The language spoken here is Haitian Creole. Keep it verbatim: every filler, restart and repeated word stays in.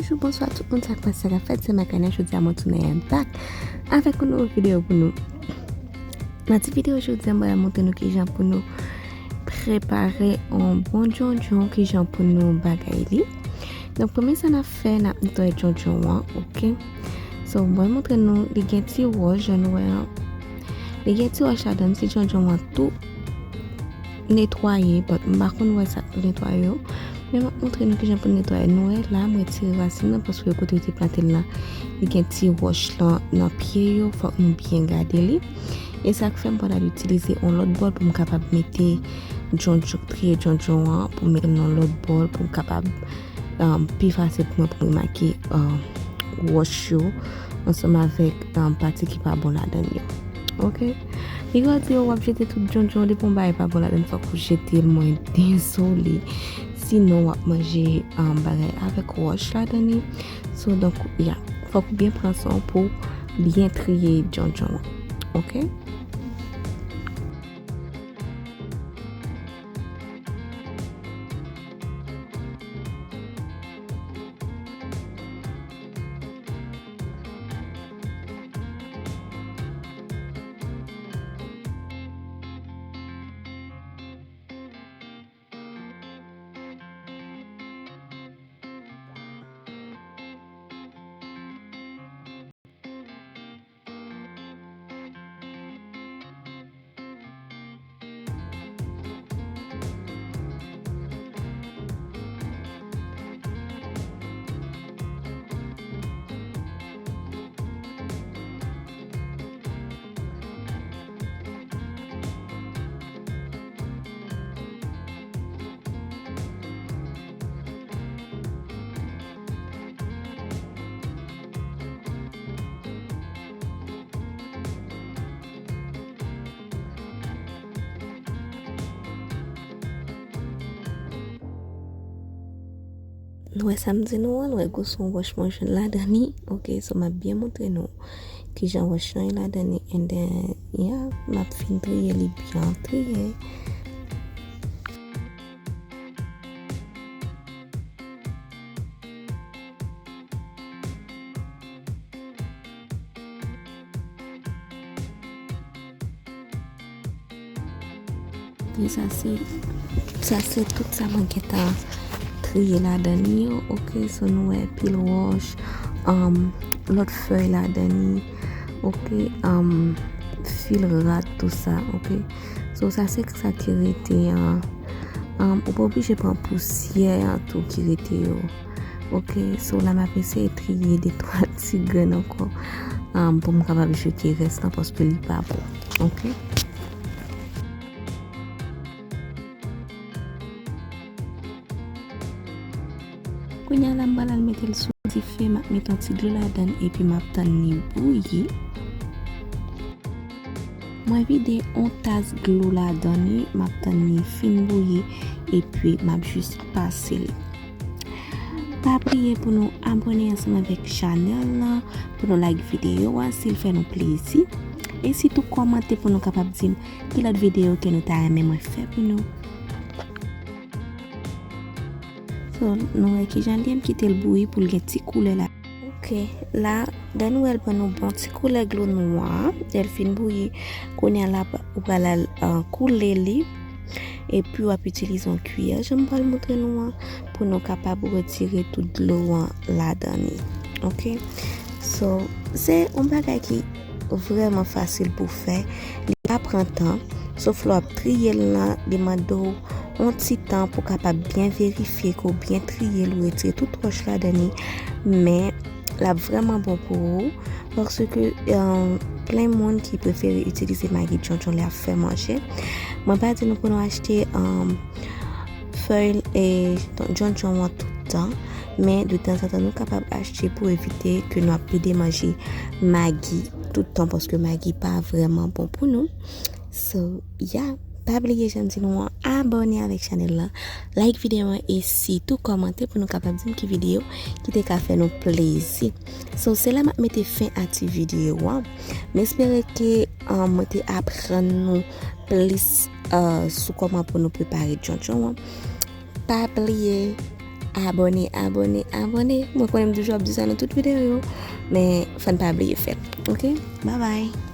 Bonjou, bonswa tout moun, sa k pase, sa k ap fèt, se Makana, jodi a mwen tounen back avèk yon nouvo videyo pou nou. Nan ti videyo jodi a, mwen pral montre nou kijan pou nou prepare yon bon djondjon, kijan pou nou bagay li. Donk, premye sa n ap fè, n ap netwaye djondjon an, oke? So, mwen montre nou, li gen ti wòch, jan nou wè an. Li gen ti wòch ladan, si djondjon an tou netwaye, but m pa konn wè sa k pou netwaye yo. Men m ap montre nou kijan pou netwaye. Nou wè la, m retire rasin nan, paske kote yo te plante l la, li gen ti wòch lan nan pye yo, fòk nou byen gade li. E sa k fè m pral itilize yon lòt bòl pou m kapab mete djondjon, triye djondjon an, pou m mete l nan lòt bòl, pou m kapab, um, pi fasil pou mwen pou m remake, um, wòch yo, ansanm avèk, um, pati ki pa bon ladan yo. Oke? Piga w di yo w ap jete tout djondjon, depi yon bagay pa bon ladan, fòk ou jete l, mwen dezole. Sinon, w ap manje, um, bagay avèk wòch ladan li. So, donk, ya, fòk ou byen pran swen w pou w byen triye djondjon an. Oke? Nou wè sa m di nou an, nou wè gwo son wòch mwen jwenn ladan li. Oke, so m ap byen montre nou kijan wòch lan ye ladan li. And then, yeah, m ap fin triye li byen triye. E sa se, sa se tout sa mwen gentan triye ladan li yo, oke, so nou wè pil wòch, um, lòt fèy ladan li, oke, um, fil rad, tou sa, oke. So, sa se sa ki rete an. Um, ou pa oblije pran pousyè an tou ki rete yo. Oke, so la m ap eseye triye de twa ti grenn ankò, um, pou m kapab jete rès lan paske li pa bon. Oke. Kounye a la, m pral al mete l sou dife, m ap mete yon ti dlo ladan l, epi m ap tann li bouyi. Mwen vide yon tas dlo ladan li, m ap tann li fin bouyi, epi m ap jis pase li. Pa bliye pou nou abòne ansanm avèk chanèl lan, pou nou like videyo a, si l fè nou plezi. E sitou kòmante pou nou kapab di m ki lòt videyo ke nou ta renmen mwen fè pou nou. So, nou wè kijan li ye, m kite l bouyi pou l gen ti koulè la. Oke, la, lè nou wè l ban nou bon ti koulè dlo nwa, lè l fin bouyi, kounye a la, ou pral al, uh, koule li, epi w ap itilize yon kiyè, jan m pral montre nou an, pou nou kapab retire tout dlo an ladan li. Oke? So, se yon bagay ki vrèman fasil pou fè. Li pa pran tan, sof lè w ap triye l lan, li mande w yon ti tan pou w kapab byen verifye ke w byen triye l, ou retire tout wòch ladan li. Men, l ap vrèman bon pou ou, paske, um, plen moun ki prefere itilize magi djondjon lè y ap fè manje. Mwen pa di nou pou nou achte, um, fèy, e, djondjon an tout tan, men de tanzantan nou kapab achte pou evite ke nou ap pede manje magi tout tan, paske magi pa vrèman bon pou nou. So, yeah, pa bliye jan m di nou an, abòne avèk chanèl lan, like videyo an e sitou kòmante pou nou kapab di m ki videyo ki te ka fè nou plezi. So, se la m ap mete fen a ti videyo an. M espere ke, um, mwen te aprann nou plis, uh, sou kòman pou nou prepare djondjon an. Pa bliye abòne, abòne, abòne. Mwen konnen m toujou ap di sa nan tout videyo yo, men fò n pa bliye fè l. Ok? Bye bye.